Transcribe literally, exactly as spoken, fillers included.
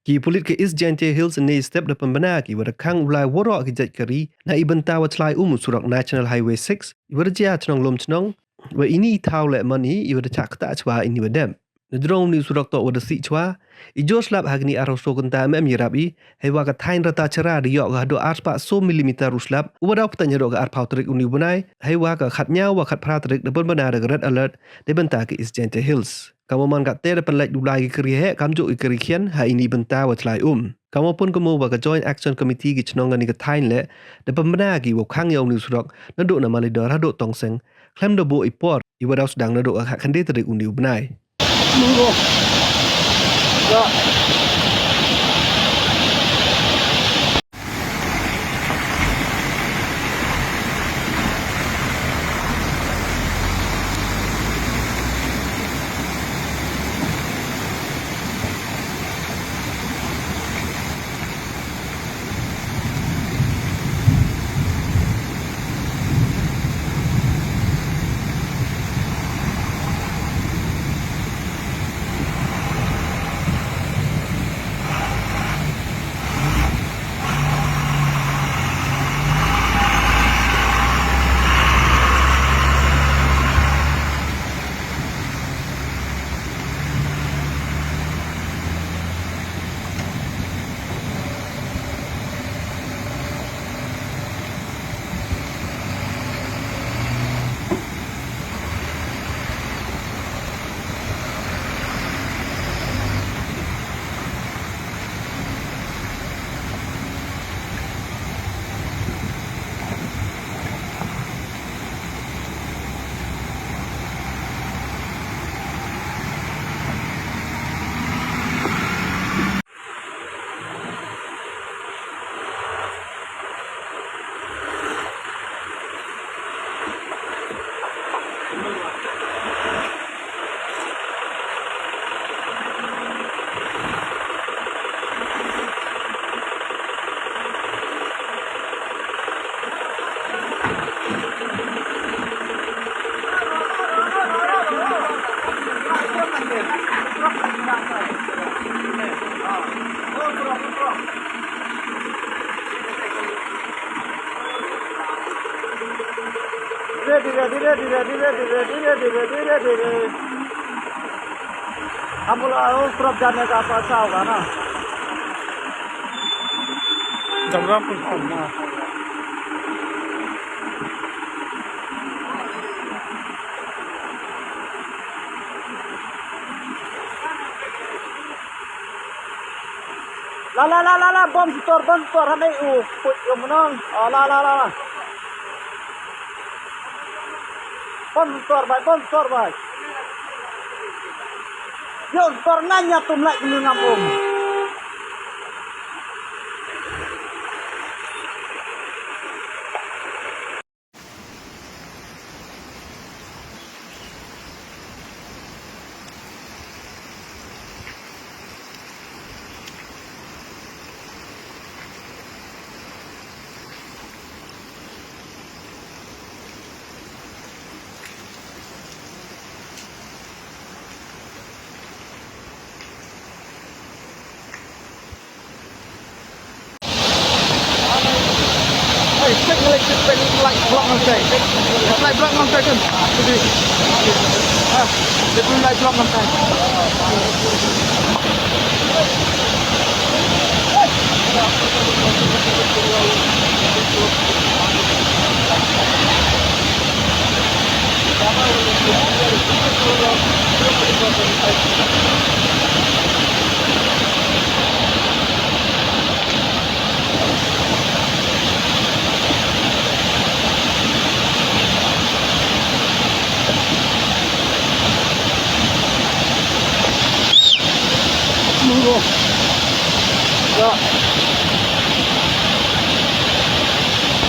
Ki pulit ka East Jaintia Hills ynne i step da pynbna ki wa da khang u lai waroh ki jait kari na i bynta wa chlai um u surok National Highway six, i wa da jia chnong lum chnong, wa ini i thaw leh man i, i wa da chah ktah chwa ini wa dep. Na jrong uni u surok toh wa da sih chwa, i jor slap ha kini arphaw so kynta em em yarap i, hei wa ka thaiñ rata chara da yoh ka haduh arspah so millimeter u slap, u wa daw pteng haduh ka arphaw tarik uni u bnai, hei wa ka khatñiaw wa khatphra tarik da pynbna da ka red alert, da bynta ka East Jaintia Hills. Ka wa man katte da pynlait u lai ki kari heh, kamjooh ki kari khian, ha ini bynta wa chlai um. Ka wa pun ka mo wa ka Joint Action Committee ki chnong kani ka thaiñ leh, da pynbna ki wa khang ya uni u surok, naduh na Malidor haduh Tongseng, khlem da buh i por, i wa daw sdang naduh ka khatkhyndai tarik uni u bnai. Dhire, dhire, dhire, dhire, dhire, dhire, dhire, dhire, dhire, dhire. Amula, oh, prop jane ka pa sao ka na. Jam ram pun pun na. La, la, la, la, la, bom stor, bom stor, hane u, put yung menong. Oh, la, la, la, la. Bom stor, bai, bom stor, bai. Yung stor nganya tum lai kini ngam um. Hey, check the light, check the light, block on side. Light block on side, kan? Ah, check the light block on side.